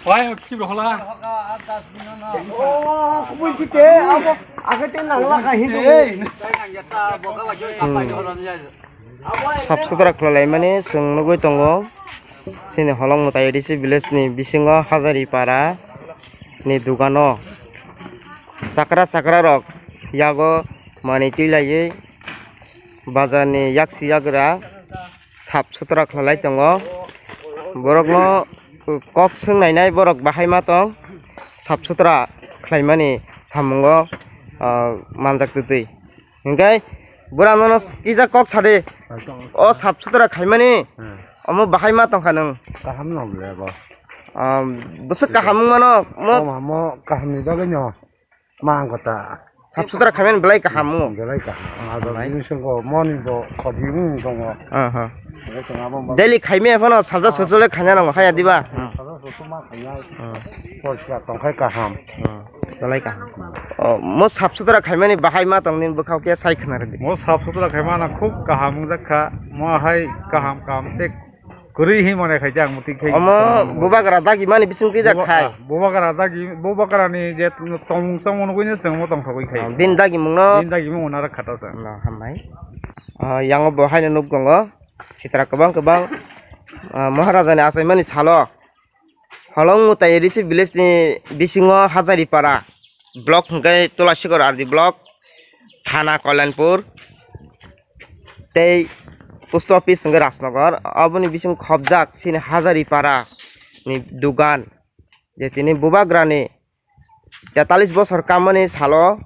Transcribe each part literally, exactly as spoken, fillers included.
Wai, ki bro hola. Sap sutra khlailaimani chwng nugwi tongo. Chini Holong Mwtai A D C village ni bisingo Hazari para ni dugano chakra chakra rok yago manwi twi laiwi bazar ni yaksi yagra sap sutra khlai tongo. Borokno kok swng nainai borok bahai ma tong sap sutra khlaimani samungo, ah, manjak twtwi. Hinkhe bura nono kisa kok sadi, o sap sutra khaimani, hmm, omo bahai ma tongkha nwng? Kaham no le bo. Ah, bwswk kaham wngmano, mo Omo, mo kaham ni bagwi no. Ma ang kota. Sap sutra khaimani belai kaham mo. Belai kaham. Ado belai. Bini sengko moni bo khodi wng tongo. Aha. Belai kaham mo. Daily khaimaya phano salsa sutra le khaina nango, haya diba? Salsa sutra ma khaina. Hmm. Porsa tongkhai kaham. Hmm. Belai kaham. O, mo sap sutra khaimani bahai ma tongni bwkhao khe sai khna rwdi. Mo sap sutra khaimana khub kaham wngjakha. Mo hai kaham kaham tek Kwrwi hi mane khai jak muti khai. Omo bubagra dagi mani bising twi jak khai. Bubagra dagi, bubagra ni je tongmung chongmung nugwi no chwng omo tongthogwi khai. Ah, bini dagi mung no. Bini dagi mung no rak khata sa. No, hambai. Ah, yango bo haino nuk tongo. Sitra kwbang kwbang, ah, Maharaja ni achaimani salo. Holong Mwtai A D C village ni bisingo Hazari para block hwnkhe Tulasikor R D block, thana Kalyanpur. Tei post office hwnkhe Rajnagar, aboni bising khobjak chini Hazari para ni dugan, je tini bubagra ni tetalis bosor kammani salo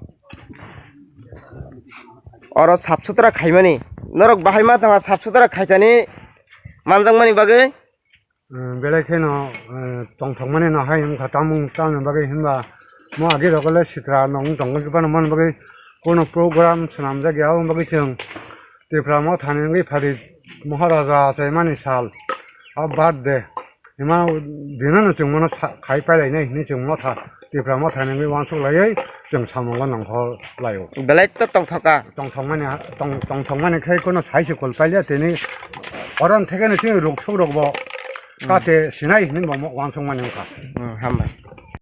oro sap sutra khaimani, norok bahai ma tongkha sap sutra khaitani manjakmani bagwi? Belai kheno, eh, tongthokmani no hai wngkha, tamung tamni bagwi hinba mo agi rok le sitra no wng tongkha, khe phano mani bagwi kono program swnamjak ya, aboni bagwi chwng Tipra Motha ni wngwi phadi Maharaja achaimani sal, o birthday, hima dino no chwng bono sa-, khai pailainai hinwi chwng Motha Tipra Motha ni wngwi uansuk laiwi chwng samungo nongkhor laio. Belai to tongthoka. Tongthokmani ha-, tong-, tongthokmani khai kono sai se kol pailiya tini oron thekeno chini ruksuk rokbo kate sinai hinwi bo uansukmani wngkha. Hmm, hambai.